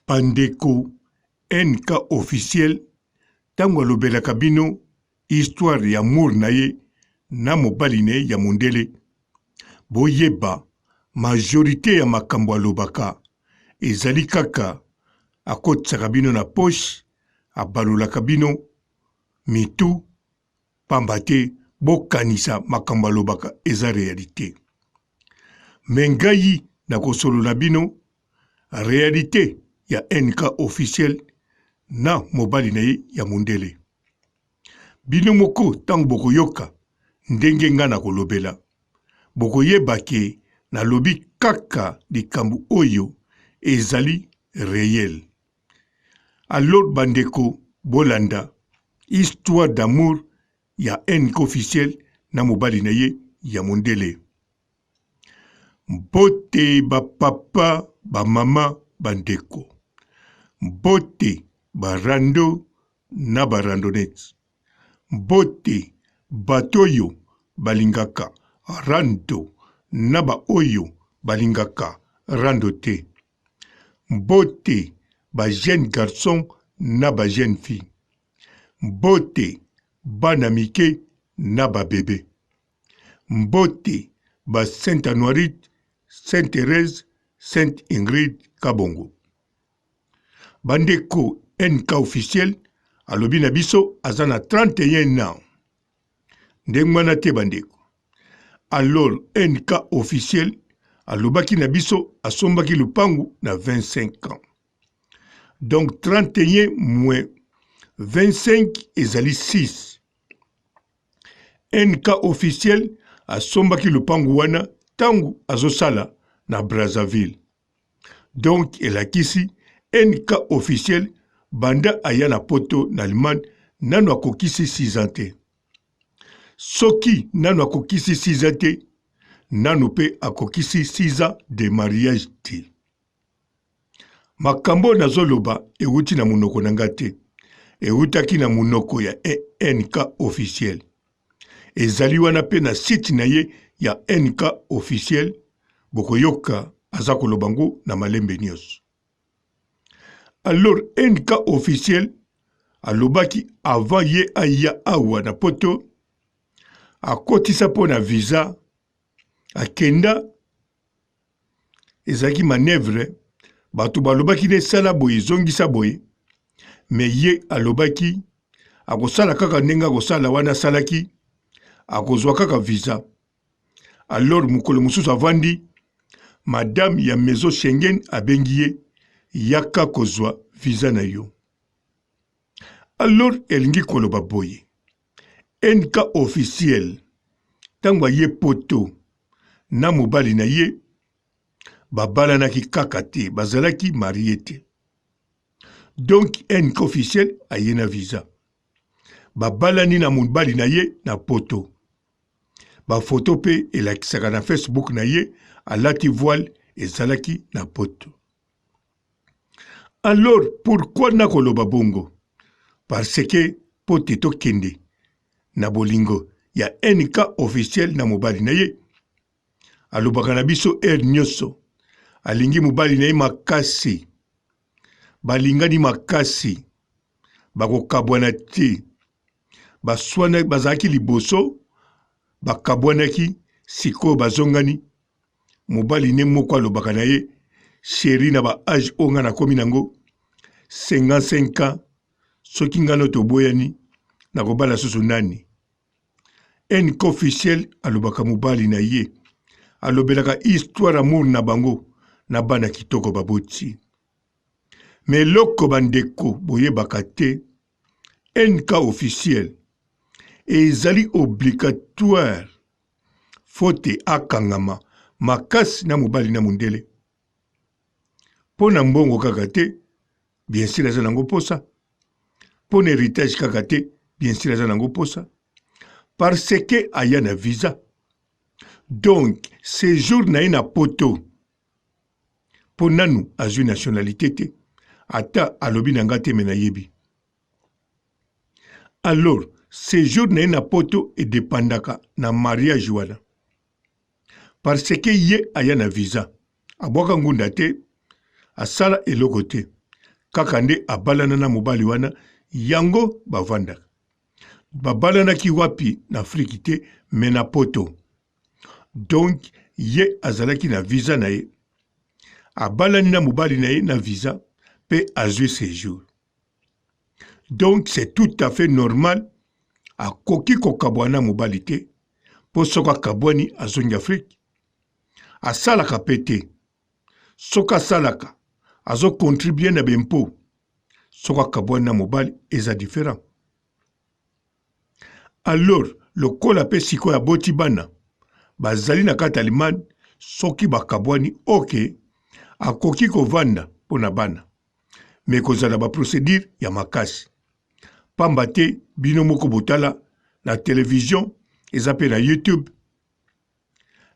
Bandeko NK officiel tango alobelaka bino histoire ya amour na ye na mobali na ye ya mondele, boyeba majorite ya makambo alobaka ezali kaka akotisaka bino na poche, abalolaka bino mitu pamba te bokanisa makambo alobaka eza realite. Mais ngai nakosolola bino realite ya NK officiel na mobali na ye ya mondele. Bino moko tango bokoyoka ndenge nga nakolobela, bokoyeba ke nalobi kaka likambo oyo ezali reel. Alors bandeko bolanda histoire d'amour ya NK officiel na mobali na ye ya mondele. Mbote ba papa, ba mama, ba ndeko. Mbote ba rando na ba randonnettes. Mbote bato oyo balingaka rando na ba oyo balingaka rando te. Mbote ba jeunes garçons na ba jeunes filles. Mbote bana mike na ba bebes. Mbote ba Saint Anuarite, Saint Therèse, Sainte Ingrid Kabongo. Ba ndeko NK officiel alobi na biso aza na 31 ans. Ndenge wana te ba ndeko. Alors NK officiel alobaki na biso asombaki lupangu na 25 ans. Donc 31 moins 25 ezali 6. NK officiel asombaki lopangu wana tangu azosala na Brazzaville. Donc elakisi NK officiel banda aya na poto na Allemagne nanu akokisi 6 ans te. Soki nanu akokisi 6 ans te, nanu pe akokisi 6 ans de mariage te. Makambo oyo nazoloba ewuti na monoko na nga te, ewutaki na monoko ya NK officiel. Ezali wana pe na site na ye ya NK officiel, bokoyoka aza koloba ngo na malembe nioso. Alors NK officiel alobaki avant ye aya awa na poto, akotisa po na visa, akenda Ezalaki manœuvre, bato balobaki ne sala boye zongisa boye, mais ye alobaki akosala kaka ndenge akosala wana asalaki, akozwa kaka visa. Alors mokolo mosusu avandi, madame ya maison Schengen abengi ye, yaka kozwa visa na yo. Alors elingi koloba boye, NK officiel tango aye poto na mobali na ye babalanaki kaka te, bazalaki marie te. Donc NK officiel aye na visa, babalani na mobali na ye na poto. Ba photo pe elakisaka na Facebook na ye alati voile ezalaki na poto. Alors pourquoi nakoloba bongo? Parce que po te tokende na bolingo ya NK officiel na mobali na ye. Alobaka na biso heure nyoso alingi mobali na ye makasi. Balingani makasi. Bakokabwana te. Baswana bazalaki liboso bakabwanaki sikoyo bazongani. Mobali ne moko alobaka na ye cherie na ba age oyo nga nakomi nango 55 ans soki nga no toboyani nakobala susu nani? NK officiel alobaka mobali na ye alobelaka histoire amour na bango na bana kitoko baboti. Mais eloko ba ndeko boyebaka te NK officiel ezali obligatoire faute akangama makasi na mobali na mundele mpo na mbongo kaka te bien sûr aza nango posa mpo na heritage kaka te bien sûr aza nango posa parce que aya na visa donc séjour na ye na poto mpo nanu azwi nationalité te ata alobi na nga te me nayebi Alors sejour na ye na poto e dependaka na mariage wana parce que ye aya na visa abwaka ngunda te asala eloko te. Kaka nde abalana na mobali wana, yango bavandaka. Babalanaki wapi? Na Afrique te, mais na poto. Donc ye azalaki na visa na ye. Abalani na mobali na ye na visa pe azui sejour. Donc c'est tout à fait normal akoki kokabwana na mobali te po soki akabwani azongi Afrique. Asalaka pe te. Soki asalaka azo contribuer na ba impots. Soki akabwani na mobali eza different. Alors lokola pe sikoyo aboti bana bazali na kati Allemagne soki bakabwani ok akoki kovanda pona bana mais ekozala ba procedure ya makasi pamba te bino moko botala na television eza pe na YouTube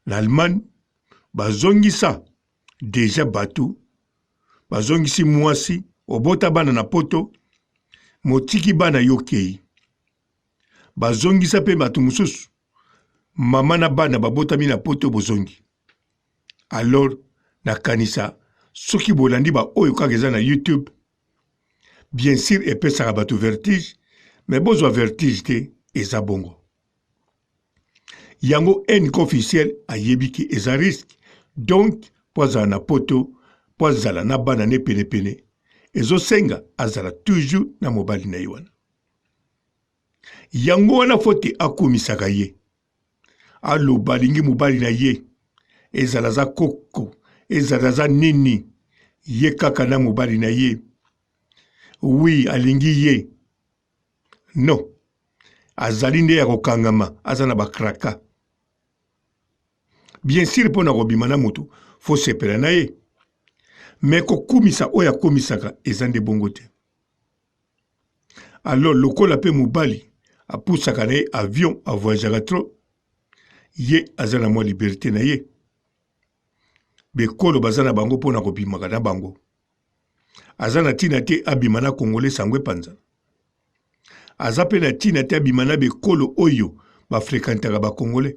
na Allemagne bazongisa deja batu bazongisi muasi obota bana na poto motiki bana yo okeyi bazongisa pe batu mosusu mama na bana babotami na poto bozongi alors nakanisa soki bolandi ba oyo kaka eza na YouTube bien sur epesaka batu vertige mais bozwa vertige te eza bongo. Yango NK officiel ayebi ke eza risque donc po azala na poto po azala na bana ne pene pene ezo senga azala toujours na mobali na ye wana. Yango wana faut te akumisaka ye aloba alingi mobali na ye ezala aza koko ezala aza nini ye kaka na mobali na ye oui alingi ye Non azali nde ya kokangama aza na ba craka bien sur mpo na kobima na moto fo sepela na ye me kokumisa oyo akomisaka eza nde bongo te alors lokola mpe mobali apusaka na ye avion avoyageaka trop ye aza na mwa liberte na ye bekolo baza na bango mpo na kobimaka na bango Aza na tina te abima na congolais sango epanzana. Aza pe na tina te abima na bekolo oyo ba frequentaka ba congolais.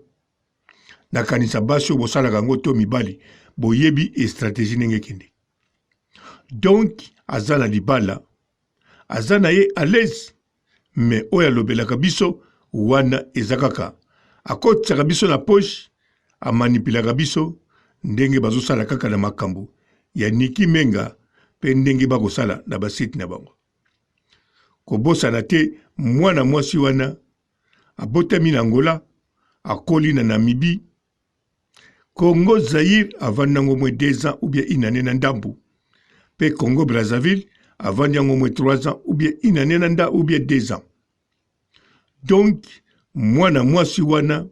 Nakanisa basi oyo bosalaka yango to mibali boyebi estrategie ndenge ekende. Donc aza na libala aza na ye à l'aise mais oyo alobelaka biso wana eza kaka akotisaka biso na poche amanipulaka biso ndenge bazosala kaka na makambo ya Nicky Menga pe ndenge bakosala na ba site na bango. Kobosana te mwana mwasi wana abotami na Angola akoli na Namibie Congo Zaïre avandi nango mwe 2 ans ou bien une année na ndambu pe Congo Brazzaville avandi yango mwe 3 ans ou bien une année na nda ou bien 2 ans. Donc mwana mwasi wana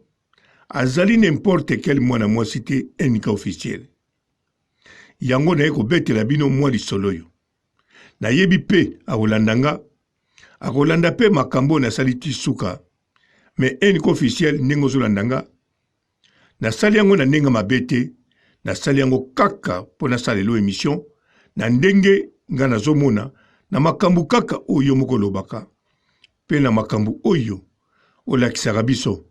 azali n'importe quel mwana mwasi te NK officiel. Yango naye kobetela bino mwa lisolo oyo. Nayebi pe akolanda nga, akolanda pe makambo oyo nasali ti suka. Mais NK officiel ndenge ozolanda nga Nasali yango na ndenge mabe te, nasali yango kaka mpo nasala lelo emission na ndenge nga nazomona na makambo kaka oyo yo moko olobaka mpe na makambo oyo olakisaka biso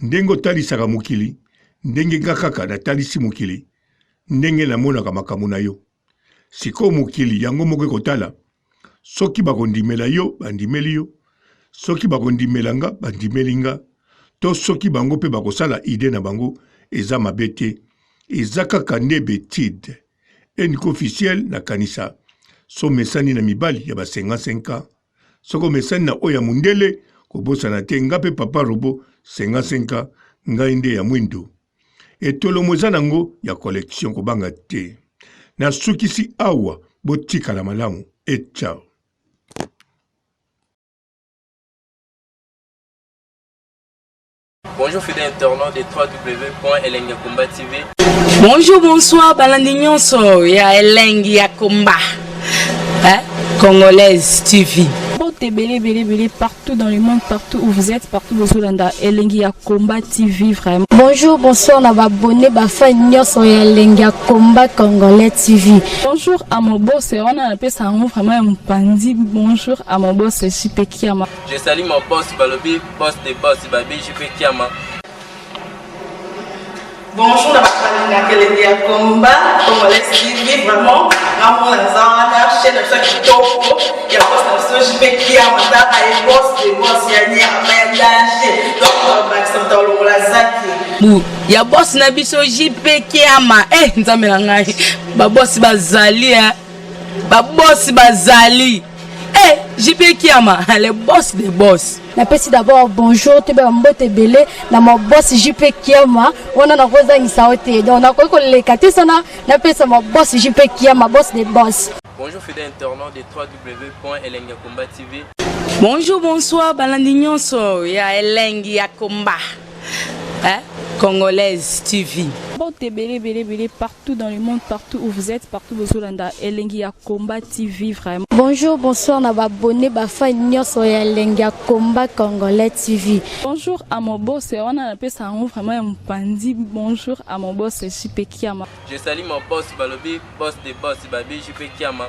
ndenge otalisaka mokili ndenge nga kaka natalisi mokili ndenge namonaka makambo na yo. Sikoyo mokili yango moko ekotala soki bakondimela yo, bandimeli yo, soki bakondimela nga, bandimeli nga, to soki bango pe bakosala idee na bango, eza mabe te, eza kaka nde betide. Eniko officiel nakanisa so omesani na mibali ya ba 55 ans, soki omesani na oyo ya mundele, kobosana te nga pe papa robot 55 ans, ngai nde ya mwindu. Etolomo eza nango ya collection kobanga te. Nasukisi awa botikala malamu et ciao. Bonjour fidèles internautes de www.elengiyakomba TV. Bonjour, bonsoir, balandi nyonso ya Elengi ya Komba. Hein? Congolaise TV. Mbote ebele ebele ebele partout dans le monde, partout où vous êtes, partout bozolanda Elengi ya Combat TV vraiment. Bonjour, bonsoir na ba abonné ba fan nyonso ya Elengi ya Combat Congolais TV. Bonjour à mon boss, wana napesa yango vraiment ya mopanzi. Bonjour à mon boss JP Kiama. Je salue mon boss balobi boss de boss babi JP Kiama. Bonjour na bato balingaka elengi ya combat congolais TV, vraiment ngamona naza wana chaîne na biso ya kitoko ya boss na biso JP Kiama, tala ye, boss de boss ya nyama ya danger. Donc bakisa moto alongola zaki. Bu ya boss na biso JP Kiama. Eh, nzambe na ngai, babosi bazali, eh. Babosi bazali, eh, JP Kiama, le boss de boss. Napesi d'abord bonjour, toyeba mbote ebele na ma boss JP Kiama. Wana nakozangisa yo te, donc nakoki koleka te sana napesa ma boss JP Kiama, boss de boss. Bonjour fidèles internautes de www.elengiyakomba TV. Bonjour, bonsoir balandi nyonso ya Elengi ya Combat, hein? Congolaise TV. Mbote ebele ebele ebele partout dans le monde, partout où vous êtes, partout bozolanda Elengi ya Combat TV vraiment. Bonjour, bonsoir na baabonnés, bafans nyonso ya Elengi ya Combat Congolais TV. Bonjour à mon boss, wana napesa yango vraiment ya mopandi. Bonjour à mon boss JP Kiama. Je salue mon boss balobi boss de boss babi JP Kiama.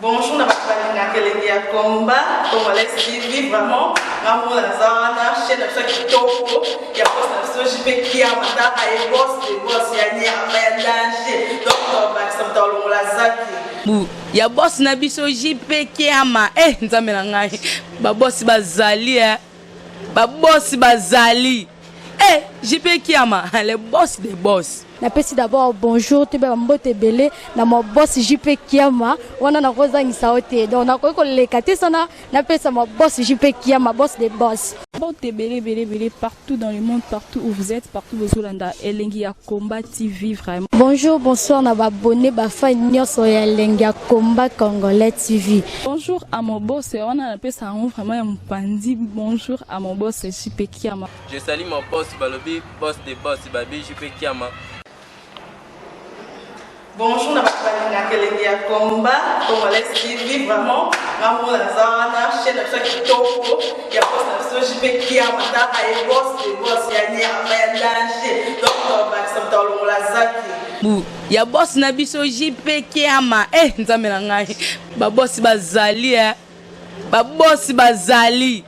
Bonjour na bato balingaka elengi ya combat congolais TV, vraiment ngamona naza wana chaîne na biso ya kitoko ya boss na biso JP Kiama, tala ye, boss de boss ya nyama ya danger. Donc bakisa moto alongola zaki. Bu ya boss na biso JP Kiama. Eh, nzambe na ngai, babosi bazali, eh. Babosi bazali, eh, JP Kiama, le boss de boss. Napesi d'abord bonjour, toyeba mbote ebele na ma boss JP Kiama. Wana nakozangisa yo te, donc nakoki koleka te sana napesa ma boss JP Kiama, boss de boss. Mbote ebele ebele ebele partout dans le monde, partout où vous êtes, partout bozolanda Elengi ya Combat TV vraiment. Bonjour, bonsoir na baabonnés, bafans nyonso ya Elengi ya Combat Congolais TV. Bonjour à mon boss, wana napesa yango vraiment ya mopandi. Bonjour à mon boss JP Kiama. Je salue mon boss balobi boss de boss babi JP Kiama. Bonjour na bato balingaka elengi ya combat congolais TV, vraiment ngamona naza wana chaîne na biso ya kitoko ya boss na biso JP Kiama, tala ye, boss de boss ya nyama ya danger. Donc bakisa moto alongola zaki. Bu ya boss na biso JP Kiama. Eh, nzambe na ngai, babosi bazali, eh. Babosi bazali,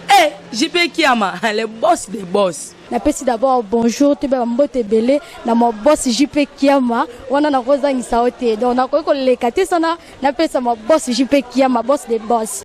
eh, JP Kiama, le boss de boss. Napesi d'abord bonjour, toyeba mbote ebele na ma boss JP Kiama. Wana nakozangisa yo te, donc nakoki koleka te sana napesa ma boss JP Kiama, boss de boss.